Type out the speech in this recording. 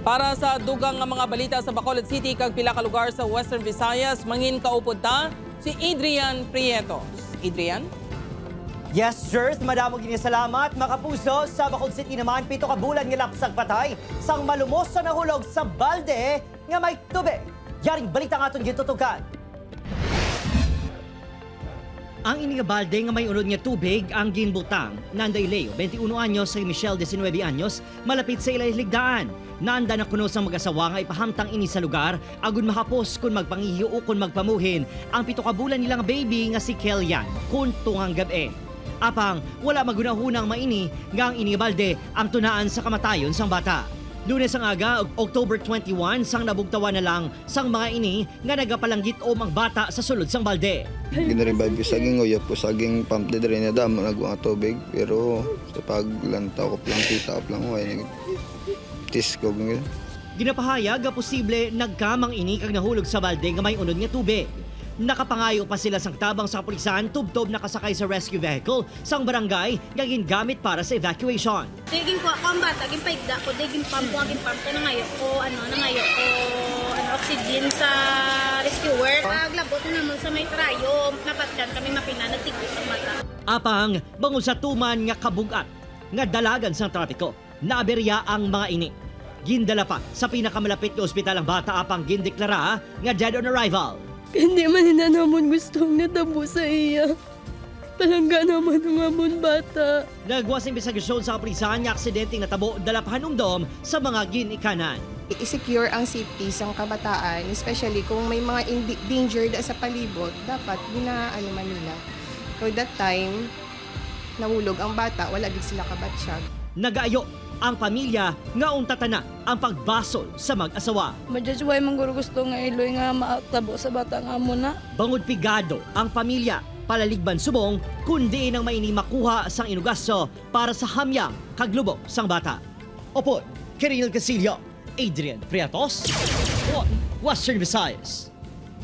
Para sa dugang nga mga balita sa Bacolod City kag pila ka lugar sa Western Visayas, mangin kaupod ta si Adrian Prieto. Adrian? Yes, Jerth, madamo gini salamat. Makapuso, sa Bacolod City naman, 7 ka bulan nga lapsag patay sang malumos sa nahulog sa balde nga may tubig. Yaring balita nga aton gitutukan. Ang ini nga balde nga may unod nga tubig ang ginbutang Nanday Leo, 21 anyos, sa Michelle, 19 anyos, malapit sa ila hiligdaan. Naanda na kuno sa mag-asawa nga ipahamtang ini sa lugar agun mahapos kung magpangihi o kung magpamuhin ang 7 ka bulan nilang baby nga si Kellyan kung tungang gabi. Apang wala magunahunang maini nga ang ini nga balde ang tunaan sa kamatayon sang bata. Lunes ang aga, October 21, sang nabugtawan na lang sang mga ini nga nagapalanggit om ang bata sa sulod sang balde. Gina-revive ko saging uyap ko saging pump diri na damo nagwa nga tubig, pero sa paglantaw ko lang, kita ko lang way tis ko ganyan. Ginapahayag nga posible nagkamang ini kag nahulog sa balde nga may unod nga tubig. Nakapangayo pa sila sang tabang sa kapulisan tubtob nakasakay sa rescue vehicle sang barangay nga gingamit para sa evacuation. Digin ko ako ang bata, gin paigda ko, digin pump ko, gin pump ko, nangayo ko ano, oxygen sa rescuer. Paglabot na naman sa may trayo, napatyan kami mapina, nagtigit ang mata. Apang bangod sa tuman nga kabugat nga dalagan sang trapiko, naaberya ang mga ini. Gindala pa sa pinakamalapit nga ospital ang bata apang gindeklara nga dead on arrival. Hindi man hina namon gustong natabo sa iya. Palangga naman ang amon bata. Nagwa sa investigasyon sa kapulisan nga aksidente natabo dala pahanumdom sa mga ginikanan. I-secure ang safety sang kabataan, especially kung may mga danger da sa palibot, dapat ginaano man nila. So that time, nahulog ang bata, wala gid sila kabatsyag. Nagaayo ang pamilya nga untatana ang pagbasol sa mag-asawa. Majudge why man guro gusto nga iloy nga maatabo sa bata nga amo na. Bangod pigado ang pamilya palaligban subong kundi nang maini makuha sang inugaso para sa hamyang kaglubong sang bata. Opo, Keril Casillo, Adrian Priatos, One Western Visayas.